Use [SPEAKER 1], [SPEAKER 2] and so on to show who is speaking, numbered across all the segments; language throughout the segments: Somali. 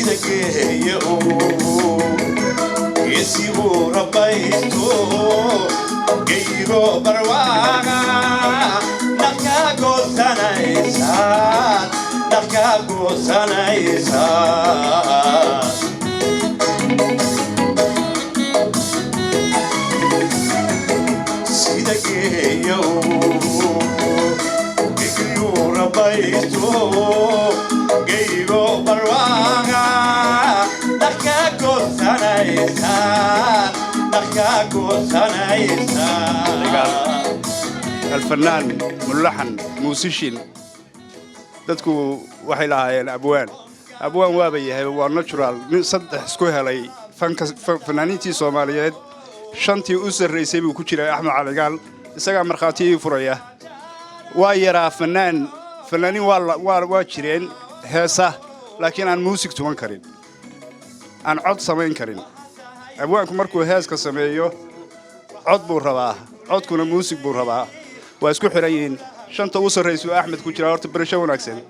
[SPEAKER 1] Sida geeya geesibuu rabaysto, geygo barwaaga dhaqka goosanaysaa, dhaqka goosanaysaa. Sida geeya geesibuu rabaysto, geygo barwaaga dhaqka goosanaysaa, dhaqka goosanaysaa.
[SPEAKER 2] Alfanaan, mulaxan, muusishin. Dadku waxay lahaayeen abwaan. Abwaan waaba yahay, waa natural. Nin saddex isku helay fanka fanaaniintii Soomaaliyeed shantii u sarraysay buu ku jiray Axmed Cali Cigaal. Isagaa markhaati ii furaya. Waa yaraa fanaan. Fanaaniin waa jireen heesa, laakiin aan muusig tuman karin, aan cod samayn karin. Abwaanku markuu heeska sameeyo cod buu rabaa, codkuna muusig buu rabaa, waa isku xidhan yihiin. Shanta u sarraysuu Axmed ku jiraa. Horta barasho wanaagsan.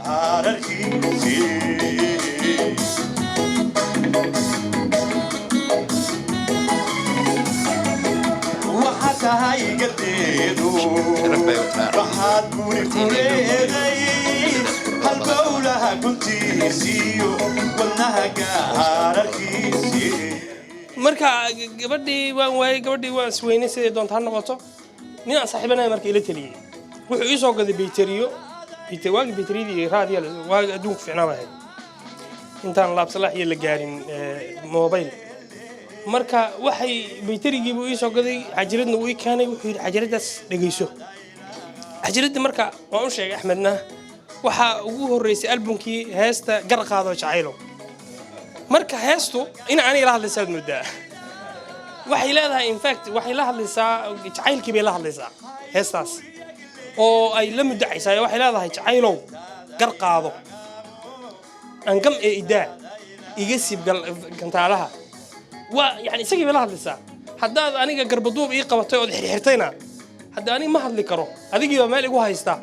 [SPEAKER 1] Hararkiisii. Waxaa tahay gadeedu, waxaad guri ku leeday halbowlaha guntiisiyo wadnaha gaararkiisii.
[SPEAKER 3] Marka gabadhii waan waayey, gabadhii waan isweynay. Siday doonta ha noqoto, nin aan saaxiibanaya marka ila taliyey, wuxuu ii soo gaday bayteriyo. Waagi bayteriyadii iyo raadiya, waagi adduunku fiicnaa bay ahayd, intaan laabsalaax iyo la gaarin mobile. Marka waxay bayterigii buu ii soo gaday, cajiradna wuu ii keenay. Wuxuu yidhi, "Cajiraddaas dhegeyso." Cajiradii marka waan u sheegay Axmedna. Waxaa ugu horreysay albumkii heesta "Gar Qaado Jacaylow". Marka heestu in aniga la hadlaysaad moodaa. Waxay leedahay, in fact, waxay la hadlaysaa jacaylkii bay la hadlaysaa heestaas oo ay la mudacaysaa. Waxay leedahay, "Jacaylow gar qaado, angam ee idaa, iga siib gantaalaha." Waa yani isagii bay la hadlaysaa. Haddaad aniga garbaduub ii qabatay ood xirxirtayna, hadda aniga ma hadli karo, adigii baa meel igu haysta.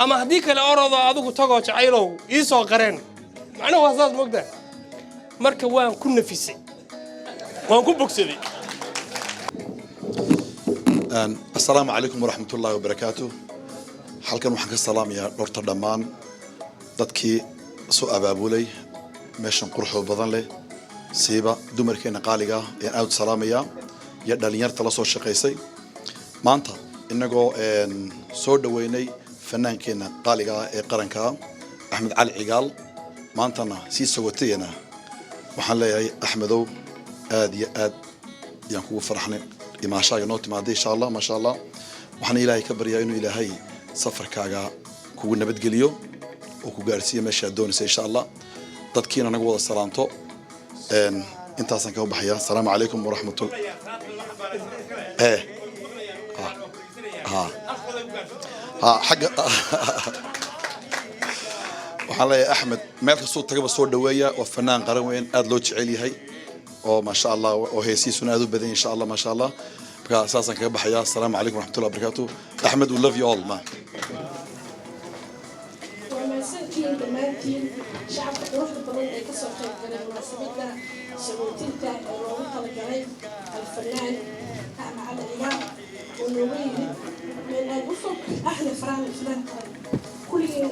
[SPEAKER 3] Ama haddii kale orodo adigu tagoo jacaylow ii soo qareen. Macnuhu waa saas, moogtaa. Marka waan ku nafisay, waan ku bogsaday.
[SPEAKER 4] Asalaamu calaykum waraxmat ullaahi wabarakaatu. Halkan waxaan ka salaamayaa dhorta dhammaan dadkii soo abaabulay meeshan quruxda badan leh, siiba dumarkeena qaaliga ah ayaan aad u salaamayaa iyo dhalinyarta la soo shaqaysay. Maanta innagoo soo dhoweynay fanaankeenna qaaliga ah ee qaranka ah, Axmed Cali Cigaal, maantana sii sagotayana, waxaan leeyahay, Axmedow, aad iyo aad ayaan kugu faraxnay imaashaaga noo timaaday. Insha Allah, maasha Allah, waxaan Ilaahay ka baryaa inuu Ilaahay safarkaaga kugu nabadgeliyo oo ku gaarsiiyo meesha aad doonaysa, insha Allah. Dadkiina naga wada salaanto. Intaasaan kaga baxaya. Asalaamu calaykum waraxmatullah. Ha ha ha, xagga waxaan leeyahay, Axmed meel kastuu tagaba soo dhaweeya. Waa fanaan qaran weyn, aad loo jecel yahay oo maasha Allah, oo heesihiisuna aad u badan, insha Allah, maasha Allah. Marka saasaan kaga baxaya. Asalaamu calaykum waraxmatullahi wabarakatu. Axmed, we love you all, man.
[SPEAKER 5] Waa mahadsantihiin dhammaantiin, shacabka quruxda badan ee kasoo qayb galay munaasabadda sagootinta ee loogu talagalay alfanaan Axmed Cali Cigaal oo nooga yimid meel aad u fog, ahna faraan fanaan qaran. Kulligiin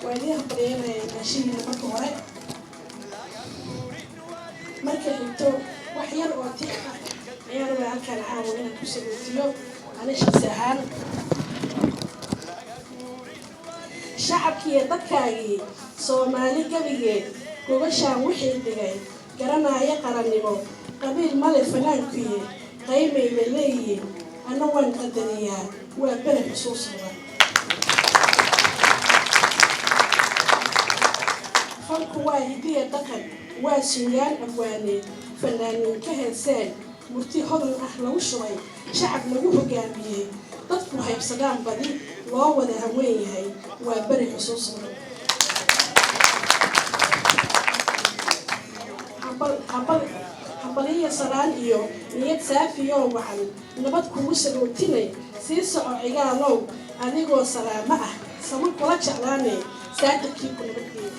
[SPEAKER 5] waa idiin hambalyeynaya maashihiina marka hore. Marka xigto, wax yar oo tix ah ayaan rabaa halkaan caawa inaan ku sagootiyo ani shaqsi ahaan. Shacabkiiyo dadkaagii Soomaali gebigeed gogashaan wixii dhigay, garanaya qarannimo, qabiil male fanaankuye, qaymay bay leeyihiin, anna waan qadariyaa, waa beri xusuus mudan. Fanku waa hidiya dhaqan, waa suugaan abwaaneed, fanaaniin ka heeseen, murti hodan ah lagu shubay, shacab lagu hogaamiyey, dadku haybsadaan, badi loo wada haween yahay, waa beri xusuus mudan. Hambaliya, salaan iyo niyad saafiyoo wacan, nabad kugu sagootinay. Sii soco Cigaalow, adigoo salaamo ah, sama kula jeclaanay, saadirkii ku nabadgeeya.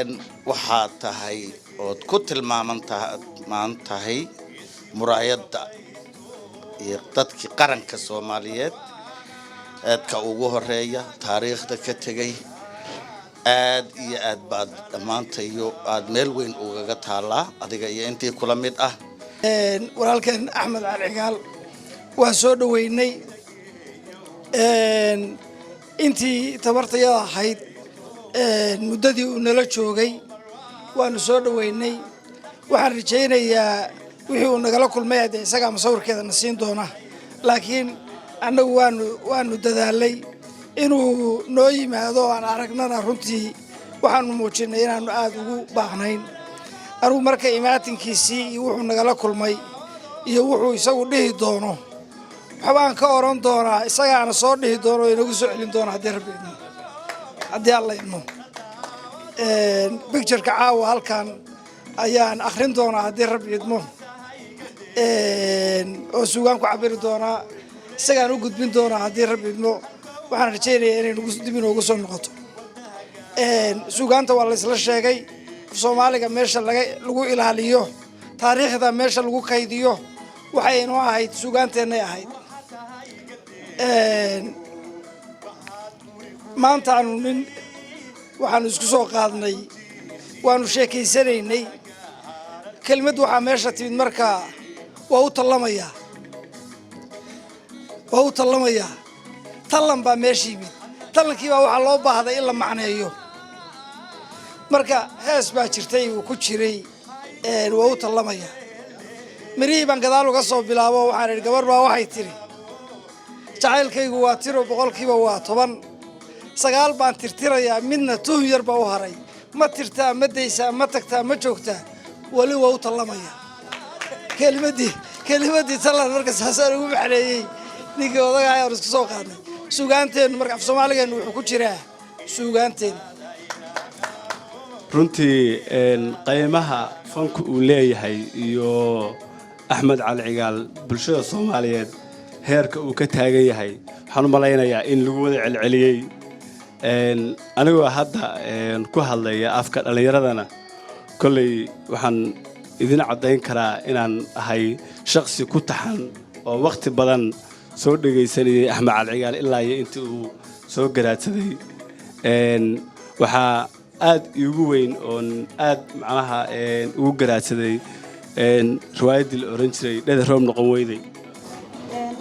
[SPEAKER 6] Waxaad tahay ood ku tilmaaman maan tahay muraayadda iyo dadkii qaranka Soomaaliyeed eedka ugu horeeya taariikhda ka tegay. Aad iyo aad baad dhammaantayo aad meel weyn ugaga taallaa, adiga iyo intii kula mid ah.
[SPEAKER 7] Walaalkeen Axmed Cali Cigaal waan soo dhoweynay. Intii tabartayada ahayd, muddadii uu nala joogay waanu soo dhoweynay. Waxaan rajaynayaa wixii uu nagala kulmay haddee isagaa masawirkeeda na siin doona, laakiin annagu waanu dadaalay inuu noo yimaado oo aan aragnana. Runtii waxaanu muujinay inaanu aada ugu baahnayn. Anigu marka imaatinkiisii iyo wuxuu nagala kulmay iyo wuxuu isagu dhihi doono waxbaan ka oran doonaa, isagaana soo dhihi doono oo inagu soo celin doona haddii Rabbi idmo, haddii Alla idmo. Pictureka caawa halkan ayaan akhrin doonaa haddii Rabbi idmo, oo suugaan ku cabiri doonaa, isagaan u gudbin doonaa haddii Rabbi idmo. Waxaan rajaynayaa inay nagu dib inoogu soo noqoto. Suugaanta waa la isla sheegay. Af Soomaaliga meesha lagu ilaaliyo, taariikhda meesha lagu kaydiyo, waxay inoo ahayd suugaanteennay ahayd. Maanta aanu nin waxaanu isku soo qaadnay, waanu sheekaysanaynay. Kelmad waxaa meesha timid marka waa u tallamayaa, waa u tallamayaa. Tallan baa meesha yimid. Tallankii baa waxaa loo baahday in la macneeyo. Marka hees baa jirtay uu ku jiray "Waa u tallamayaa". Mirihii baan gadaal uga soo bilaabo. Waxaan idhi, gabar baa waxay tidhi, "Jacaylkaygu waa tiro, 10%, 9 baan tirtirayaa, midna tuhun yar baa u haray. Ma tirtaa, ma daysaa, ma tagtaa, ma joogtaa? Weli waa u tallamaya." Kelimadii tallan marka saasaan ugu macneeyey ninkii odagaha aan isku soo qaadnay. Suugaanteennu marka, af Soomaaligeennu wuxuu ku jiraa suugaanteennu.
[SPEAKER 8] Runtii qiimaha fanku uu leeyahay iyo Axmed Cali Cigaal bulshada Soomaaliyeed heerka uu ka taagan yahay, waxaan u malaynayaa in lagu wada celceliyey. Anigoo hadda ku hadlaya afka dhallinyaradana, kolley waxaan idin caddayn karaa inaan ahay shaqsi ku taxan oo wakhti badan soo dhegaysanayay Axmed Cali Cigaal ilaa iyo intii uu soo garaadsaday. Waxaa aad iigu weyn oon aad macnaha ugu garaadsaday riwaayaddii la oran jiray "Dheda Roob Noqon Weyday".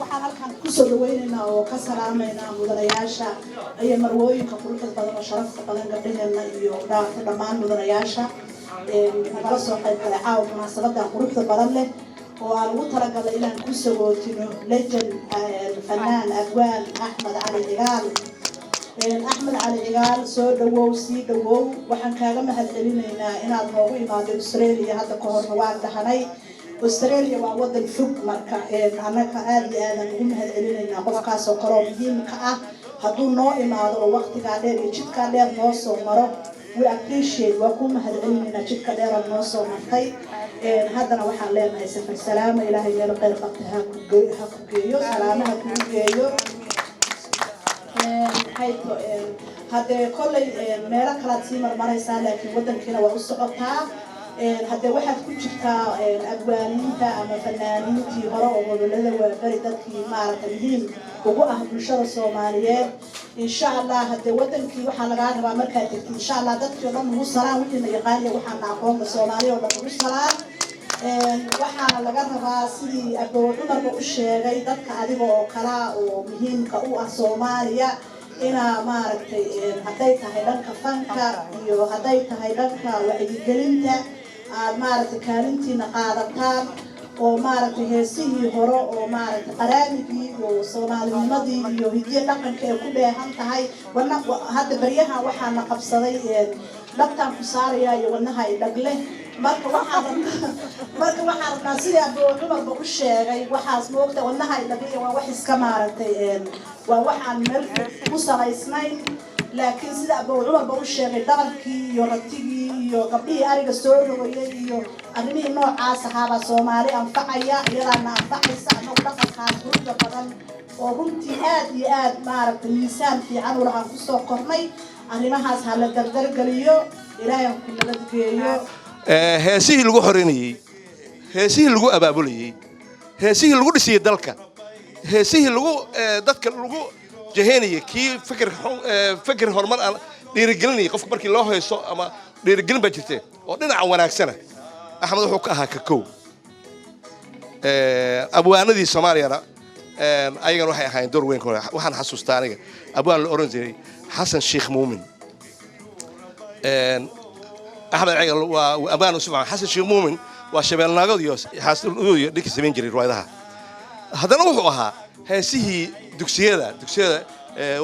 [SPEAKER 9] Waxaan halkan kusoo dhaweynaynaa oo ka salaamaynaa mudanayaasha iyo marwooyinka quruxda badan oo sharafta badan, gabdhaheenna iyo dhammaan mudanayaasha nagala soo qayb galay caawa munaasabadan quruxda badan leh oo aan ugu talagalnay inaan ku sagootino legend, fanaan, abwaan Axmed Cali Cigaal. Axmed Cali Cigaal, soo dhawow, sii dhawow. Waxaan kaaga mahad celinaynaa inaad noogu imaado Australia. Hadda ka horna waan dhahanay, Australia waa wadan fog. Marka annaga aada iyo aadaan ugu mahad celinaynaa qofkaas oo kaloo muhiimka ah hadduu noo imaado oo waqtigaa dheer iyo jidkaa dheer noo soo maro. We appreciate, waa ku mahad celinaynaa jidka dheer oo noo soo martay. Haddana waxaan leenahay safar salaama. Ilaahay meel kheyr qabta ha ku geeyo, salaamaha kuu geeyo. Maxay haddee kolley meelo kalaad sii marmaraysaa, laakiin wadankiina waa u socotaa. Haddee waxaad ku jirtaa abwaaniinta ama fanaaniintii hore oo gobolada Waaberi, dadkii maaragtay muhiim ugu ah bulshada Soomaaliyeed. Insha Allah haddee wadankii waxaa lagaa rabaa markaad tegtid, insha Allah, dadkii oo dhan ugu salaan, wixii la yaqaaniya waxaana aqoonta Soomaaliya oo dhan ugu salaan. Waxaana laga rabaa, sidii Abow Cumarba u sheegay, dadka adiga oo kala oo muhiimka u ah Soomaaliya inaa maaragtay, hadday tahay dhanka fanka iyo hadday tahay dhanka wacyigelinta, aad maaragtay kaalintiina qaadataan oo maaragtay heesihii hore oo maaragtay qaraamigii iyo soomaalinimadii iyo hidiyo dhaqanka ay ku dheehan tahay. Wana hadda baryahan waxaana qabsaday "Dhabtaan ku saaraya" iyo "Wadnaha i dhagle". Marka waxaan rabnaa, sidii Abow Cumarba u sheegay, waxaas moogta "Wadnaha i dhagle" waa wax iska maaragtay, waa waxaan meel ku salaysnayn. Laakiin sida Abow Cumarba u sheegay, dhabarkii iyo ratigii iyo gabdhihii ariga soo rogayay iyo arrimihii noocaas ahaabaa Soomaali anfacaya, iyadaana anfacaysa. Annagu dhaqankaas quruxda badan oo runtii aad iyo aad maaragtay miisaan fiican u lahaan kusoo kornay, arrimahaas ha la dardargeliyo. Ilaahay ha ku nabadgeeyo.
[SPEAKER 10] Heesihii lagu xoreynayey, heesihii lagu abaabulayey, heesihii lagu dhisayey dalka, heesihii lagu dadka lagu jahaynayay, kii fikir fikir horumar aan dhiirigelinayay qofka markii loo heeso ama dhiirigelin baa jirte oo dhinaca wanaagsana, Axmed wuxuu ka ahaa ka kow. Abwaanadii Soomaaliyana ayagana waxay ahaayeen door weyn. Waxaan xasuustaa aniga abwaan la oran jiray Xasan Sheekh Muumin. Axmed Cigal waa abwaan usu fiican. Xasan Sheekh Muumin waa Shabeelnaagad iyo Xaasluud iyo dhinkii samayn jiray riwaayadaha. Haddana wuxuu ahaa heesihii dugsiyada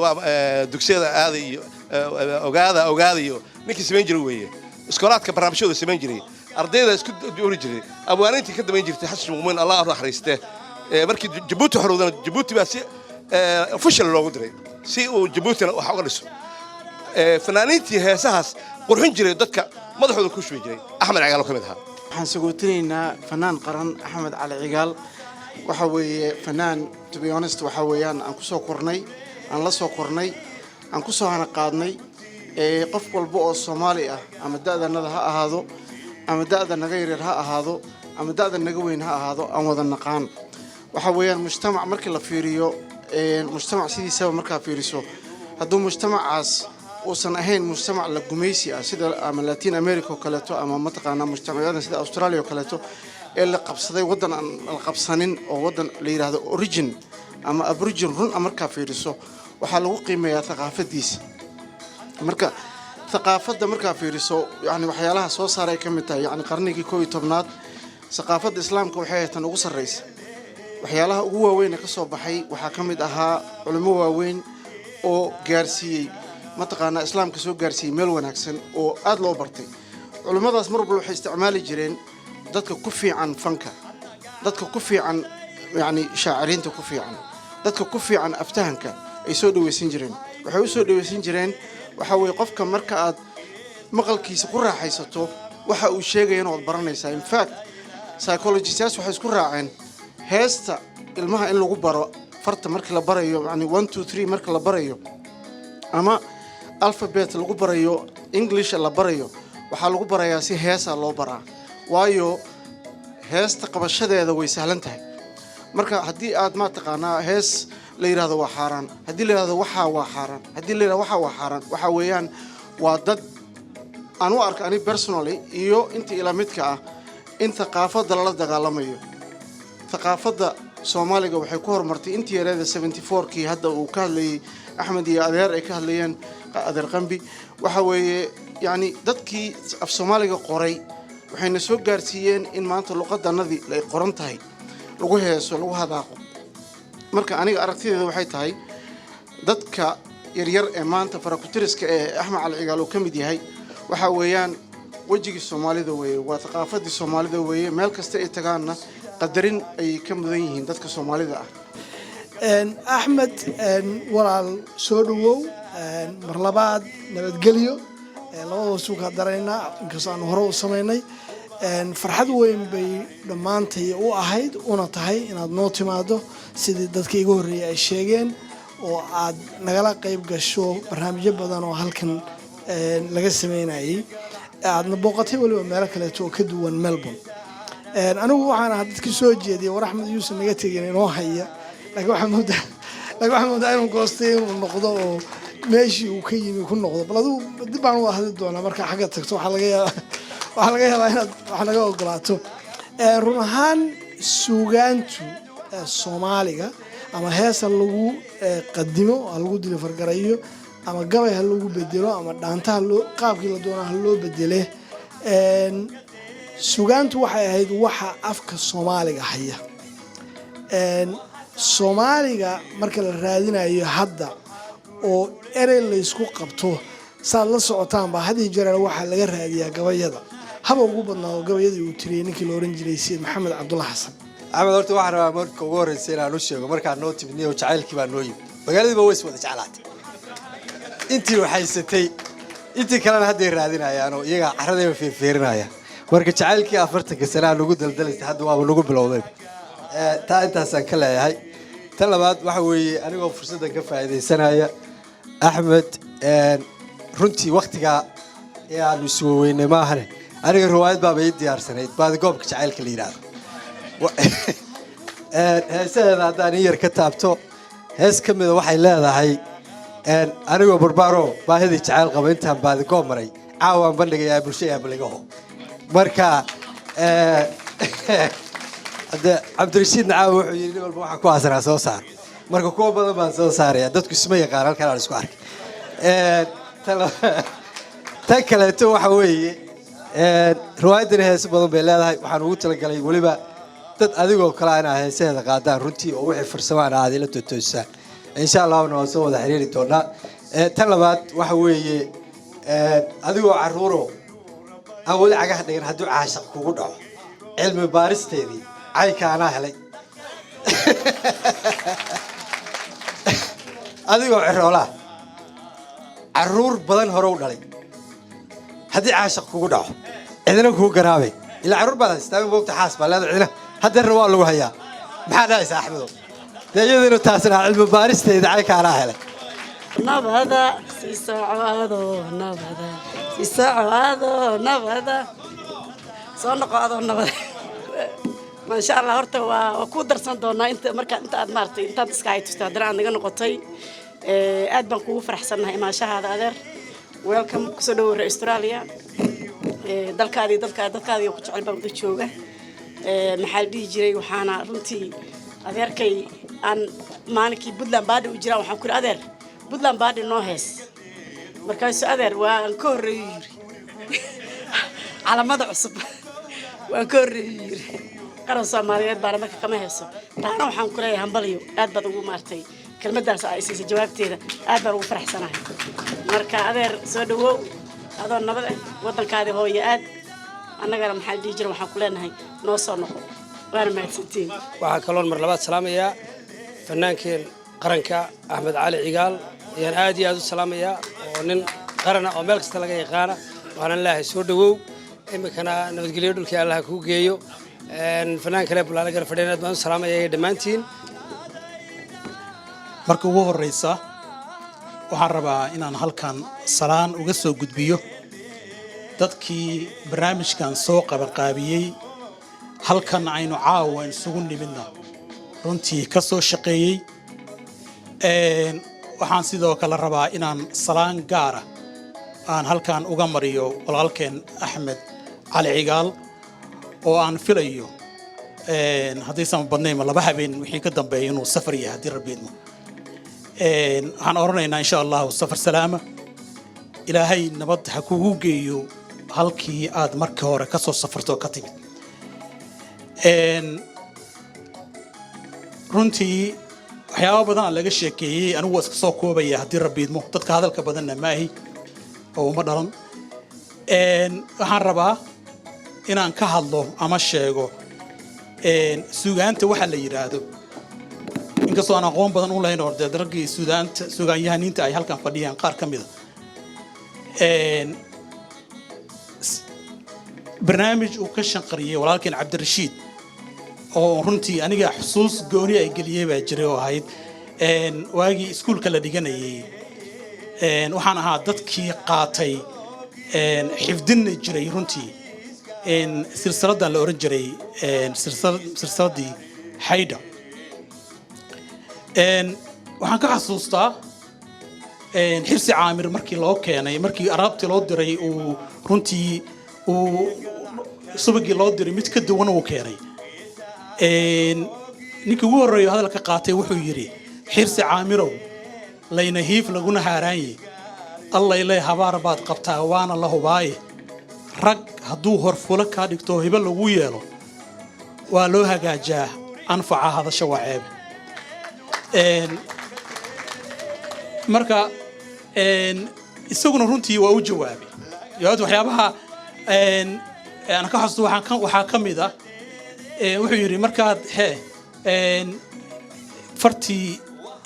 [SPEAKER 10] waa dugsiyada aada iyo ogaada ogaada iyo ninkii samayn jiray weeye. Iskoolaadka barnaamijyadooda samayn jiray, ardayda isku ori jiray, abwaanintii ka damayn jirtay. Xasan Sheekh Muumin, Allah naxariiste, markii Jabuuti xorowdana Jabuuti baa si official loogu diray si uu Jabuutina wax uga dhiso. Fanaaniintii heesahaas qurxin jiray, dadka madaxooda ku shubi jiray, Axmed Cigaal oo ka mid ahaa.
[SPEAKER 11] Waxaan sagootinaynaa fanaan qaran, Axmed Cali Cigaal. Waxa weeye fanaan, to be honest, waxa weeyaan aan kusoo kornay, aan la soo kornay, aan kusoo hana qaadnay. Qof walba oo Soomaali ah, ama da'danada ha ahaado, ama da'da naga yaryar ha ahaado, ama da'da naga weyn ha ahaado, aan wada naqaan. Waxa weeyaan mujtamac markii la fiiriyo, mujtamac sidiisaba markaa fiiriso, hadduu mujtamacaas uusan ahayn mujtamac la gumaysi ah, sida ama Latin America oo kaleeto, ama mataqaanaa mujtamacyada sida Australia oo kaleeto ee la qabsaday, waddan aan la qabsanin oo waddan la yidhaahdo origin ama aborigin run a markaa fiiriso, waxaa lagu qiimeeyaa thaqaafadiisa. Marka thaqaafadda markaa fiiriso, yani waxyaalaha soo saaray ka mid tahay, yani qarnigii 11aad thaqaafadda Islaamka waxay ahayd tan ugu sarreysa. Waxyaalaha ugu waaweyn ee ka soo baxay waxaa ka mid ahaa culimo waaweyn oo gaarsiiyey, mataqaanaa, Islaamka soo gaarsiiyey meel wanaagsan oo aada loo bartay. Culimmadaas mar walba waxay isticmaali jireen dadka ku fiican fanka, dadka ku fiican, yacni shaaciriinta ku fiican, dadka ku fiican aftahanka ay soo dhaweysan jireen. Waxay u soo dhaweysan jireen waxaa weeye qofka marka aad maqalkiisa ku raaxaysato, waxa uu sheegayana waad baranaysaa. In fact, psychologists waxay isku raaceen heesta ilmaha in lagu baro farta marka la barayo, yani 1 2 3 marka la barayo, ama alphabet lagu barayo, English la barayo, waxaa lagu barayaa si heesa loo baraa, waayo heesta qabashadeeda way sahlan tahay. Marka haddii aad ma taqaanaa hees la yidhahdo waa xaaraan, haddii la yidhahdo waxaa waa xaaraan, haddii la yidhahdo waxaa waa xaaraan, waxaa weeyaan waa dad aan u arka ani personally iyo intii ila midka ah in thaqaafadda lala dagaalamayo. Thaqaafadda Soomaaliga waxay ku horumartay intii yareeda 74-kii hadda uu ka hadlayay Axmed iyo adeer ay ka hadlayeen, adeer Qambi. Waxa weeye yacni dadkii af Soomaaliga qoray waxayna soo gaarsiiyeen in maanta luqadanadii ay qoran tahay, lagu heeso, lagu hadaaqo. Marka aniga aragtideeda waxay tahay dadka yaryar ee maanta farakutiriska ee Axmed Cali Cigaal uu ka mid yahay, waxa weeyaan wejigii Soomaalida weeye, waa thaqaafadii Soomaalida weeye. Meel kasta ay tagaanna qadarin ayay ka mudan yihiin dadka Soomaalida ah.
[SPEAKER 7] Axmed walaal, soo dhawow mar labaad. Nabadgelyo labadaba suukaa daraynaa, inkastoo aan hore u samaynay. Farxad weyn bay dhammaantay u ahayd una tahay inaad noo timaado, sidii dadka iga horreeyay ay sheegeen, oo aad nagala qayb gasho barnaamijyo badan oo halkan laga sameynayay, aadna booqatay weliba meelo kaleeto oo ka duwan Melbourne. Anigu waxaan ahaa dadkii soo jeediyay war Axmed yuusan naga tegin, inoo haya, laakiin waxaa moodaa inuu goostay inuu noqdo oo meeshii uu ka yimi ku noqdo. Bal adigu dib baan u hadli doonaa markaa xagga tagto. Waxaa laga yaabaa inaad wax naga ogolaato. Run ahaan, suugaantu Soomaaliga, ama heesa lagu qadimo ha lagu dilifargarayo, ama gabay ha lagu bedelo, ama dhaanta haloo qaabkii la doonaa ha loo bedele, suugaantu waxay ahayd waxa afka Soomaaliga haya. Soomaaliga marka la raadinayo hadda oo erey laysku qabto, saad la socotaanba, had iyo jeer waxaa laga raadiyaa gabayada, haba ugu badnaado gabayadii uu tiriyey ninkii la oran jiray Sayid Maxamed Cabdulla Xasan.
[SPEAKER 12] Axmed, horta waxaan rabaa marka ugu horreysa inaan u sheego, markaan noo timid niyow, jacaylkii baa noo yimid, magaaladiiba way is wada jeclaatay. Intii waxaysatay, intii kalena hadday raadinayaan oo iyagaa carradayba fiirfiirinaya. Marka jacaylkii 40-ka sanaa nagu daldalaysay hadda waaba nagu bilowday. Taa intaasaan ka leeyahay. Tan labaad waxa weeye, anigoo fursaddan ka faa'iidaysanaya, Axmed runtii waktigaa Ee aanu iswaweynay maahane, aniga riwaayad baaba ii diyaarsanayd, Baadigoobka Jacaylka la yidhaahdo. Heesaheeda haddaan in yar ka taabto, hees ka mida waxay leedahay: "Anigoo barbaaro baahidii jacayl qaba, intaan baadigoob maray, caawaan bandhigayaa bulsho yaabaligaho." Marka hadde Cabdirashiidna caawa wuxuu yidhi nin walba waxaa ku aasanaa soo saar. Marka kuwa badan baan soo saaraya, dadku isma yaqaan, halkan aan isku arkay. Tan kaleeto waxa weeye, riwaayaddani heeso badan bay leedahay. Waxaan ugu talagalay weliba dad adigoo kale inaa heesaheeda qaadaan runtii, oo wixii farsamaan aad ila totoosaan. Insha Allahuna waan soo wada xiriiri doonaa. Tan labaad waxa weeye, adigoo caruuro aan weli cagaha dhigan hadduu caashaq kugu dhaco, cilmi baaristeedii cayka anaa helay. Adigoo ciroolaa caruur badan hore u dhalay haddii caashaq kugu dhaco, cidina kugu garaabay, ilaa carruur baad haystaa, moogta, xaas baa leeda, cidina haddeerna waa lagu hayaa. Maxaa dhahaysaa, Axmedo? Dee iyaduna taasna cilmi baaristeeda cayka anaa helay.
[SPEAKER 13] Nabada sii socdo, nabada sii socdo, nabada soo noqo adoo nabada. Maasha Allah, horta waa ku darsan doonaa inta marka inta aad maartay, intaad iska hay tustay, haddana aad naga noqotay. Aad baan kugu faraxsannahay imaashahaada, adeer. Welcome, kusoo dhawow reer Australia. Dalkaadii, dadkaadii ku jecel baa wada jooga. Maxaa la dhihi jiray, waxaana runtii adeerkay aan maalinkii Puntland baadhi u jiraan, waxaan ku yidhi, "Adeer, Puntland baadhi noo hees." Markaasuu, "Adeer, waan ka horreeyu," yiri, "calamada cusub waan ka horreeyu," yiri. Qaran Soomaaliyeed baana marka kama heeso. Taana waxaan ku leeyahay hambalyo. Aad baad ugu maartay kelmaddaas ay siisay jawaabteeda, aad baan ugu faraxsanahay. Marka adeer, soo dhawow adoo nabad ah waddankaadii hooyo. Aad annagana, maxaa la dhihi jira, waxaan ku leenahay noo soo noqo. Waana mahadsantiin.
[SPEAKER 3] Waxaa kaloon mar labaad salaamayaa fanaankeen qaranka Axmed Cali Cigaal ayaan aad iyo aad u salaamayaa, oo nin qarana oo meel kasta laga yaqaana. Waxaanan leeyahay soo dhawow, iminkana nabadgelyo dhulkii Allaha kuu geeyo. Fanaan kale Bulaale gar fadhiyaan, aad baan u salaamaya dhammaantiin.
[SPEAKER 14] Marka ugu horreysa waxaan rabaa inaan halkan salaan uga soo gudbiyo dadkii barnaamijkan soo qabanqaabiyey, halkan aynu caawa isugu nimidna runtii ka soo shaqeeyey. Waxaan sidoo kale rabaa inaan salaan gaara aan halkan uga mariyo walaalkeen Axmed Cali Cigaal, oo aan filayo haddaysan badnaynma 2 habeen wixii ka dambeeya inuu safar yahay, haddii Rabbi idmo. Waxaan odhanaynaa, insha Allahu, safar salaama, Ilaahay nabad ha kugu geeyo halkii aad markii hore ka soo safarto ka timid. Runtii waxyaaba badan aan laga sheekeeyey, anigu waa iska soo koobaya haddii Rabbi idmo. Dadka hadalka badanna maahi oo uma dhalan. Waxaan rabaa inaan ka hadlo ama sheego suugaanta waxa la yidhaahdo, inkastoo aan aqoon badan u lahayn oo dee raggii suugaanta, suugaanyahaniinta ay halkan fadhiyaan qaar ka mida. Barnaamij uu ka shanqariyey walaalkeen Cabdirashiid oo runtii aniga xusuus gooni ay geliyey baa jiray, oo ahayd waagii iskuulka la dhiganayay. Waxaan ahaa dadkii qaatay, xifdinna jiray runtii, silsiladan la oran jiray, silsiladii Xaydha. Waxaan ka xasuustaa Xirsi Caamir markii loo keenay, markii alaabtii loo diray, uu runtii uu subagii loo diray mid ka duwan uu keenay. Ninkii ugu horreeyo hadalka qaatay wuxuu yidhi: "Xirsi Caamirow, layna hiif laguna haaraanye, Allayle habaar baad qabtaa, waana la hubaaye. Rag hadduu horfulo kaa dhigto oo hibo lagu yeelo, waa loo hagaajaa, anfaca hadasho waa ceebe." Marka isaguna runtii waa u jawaabay. Jawaabta waxyaabaha aan ka xasuusto waxaa ka mid ah, wuxuu yidhi: "Markaad hee fartii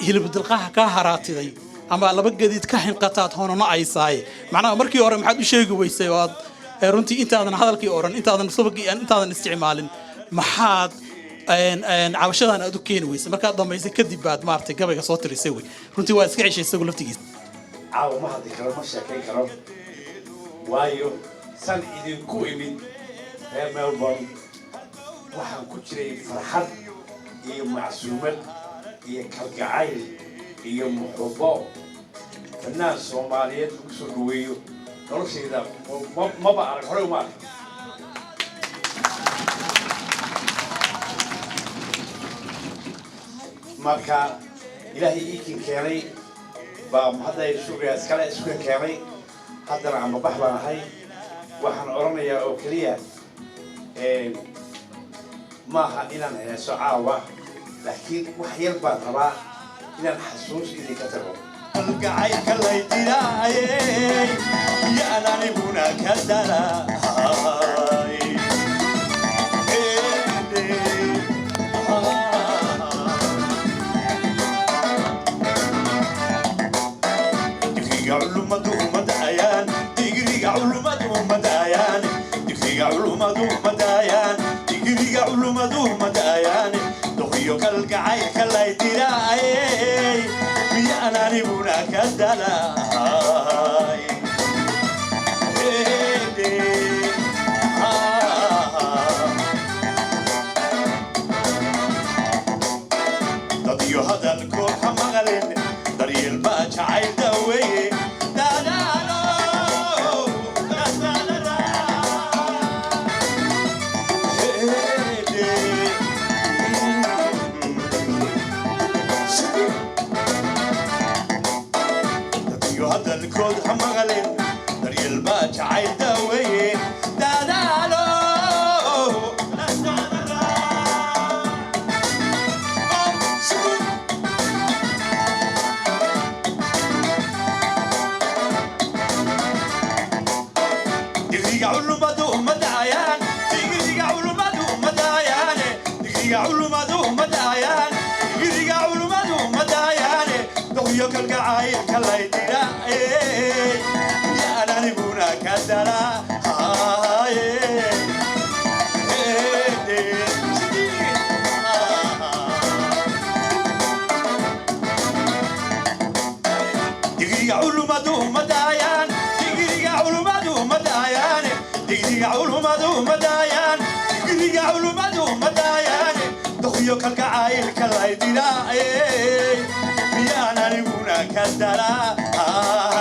[SPEAKER 14] hilib dilqaha kaa haraatiday ama laba gadiid ka hinqataad honano aysaaye." Macnaha, markii hore maxaad u sheegi weysay oo aad runtii intaadan hadalkii odhan, intaadan subagii, intaadan isticmaalin, maxaad een, een, cabashadan aad u keeni weysay? Markaad dhamaysay kadib baad maaragtay gabayga soo tirisay. Wey runtii waa iska ceshay isagu laftigiisa.
[SPEAKER 15] Caawa ma hadli karo, ma sheekayn karo. Waayo, san idinku imid reer Melbourne, waxaan ku jiray farxad iyo macsuumad iyo kalgacayl iyo muxubo fanaan Soomaaliyeed lagu soo dhaweeyo. Noloshayda maba arag, horey uma arag. Marka Ilaahay iikin keenay baa hadda sugaya, iskale isuka keenay. Haddana ambabax baan ahay. Waxaan odhanayaa oo keliya, maaha inaan heeso caawa, laakiin wax yar baan rabaa inaan xasuus idinka tago.
[SPEAKER 1] Kalgacaylka lay diraayey yaan aniguna ka daraay. Digriga culumadu umadayaan, digriga culumadu umadayaan, digriga culumadu umadayaan, digriga culumadu umadayaan. Doqiyo kalgacaylka lay diraayey miyaan aniguna ka dalaay. Dad iyo hadalkood ha maqalin, daryeel baa jacayl daweeye. Dadaalo, dadaalada. Heede. Dad iyo hadalkood ha maqalin, daryeel baa jacayl daweeye. Dadaalo, dadaalada. Digriga culumadu umadayaan, digriga culumadu umadayaane, digriga culumadu umadayaan, digriga culumadu umadayaane. Doqyo kalgacaylka lay diraayey yaan aniguna ka daraaye. Digriga culumadu umadayaan, digriga culumadu umadayaane, digriga culumadu umadayaan, digriga culumadu umadayaane. Doqyo kalgacaylka lay diraayey miyaan aniguna ka daraaye.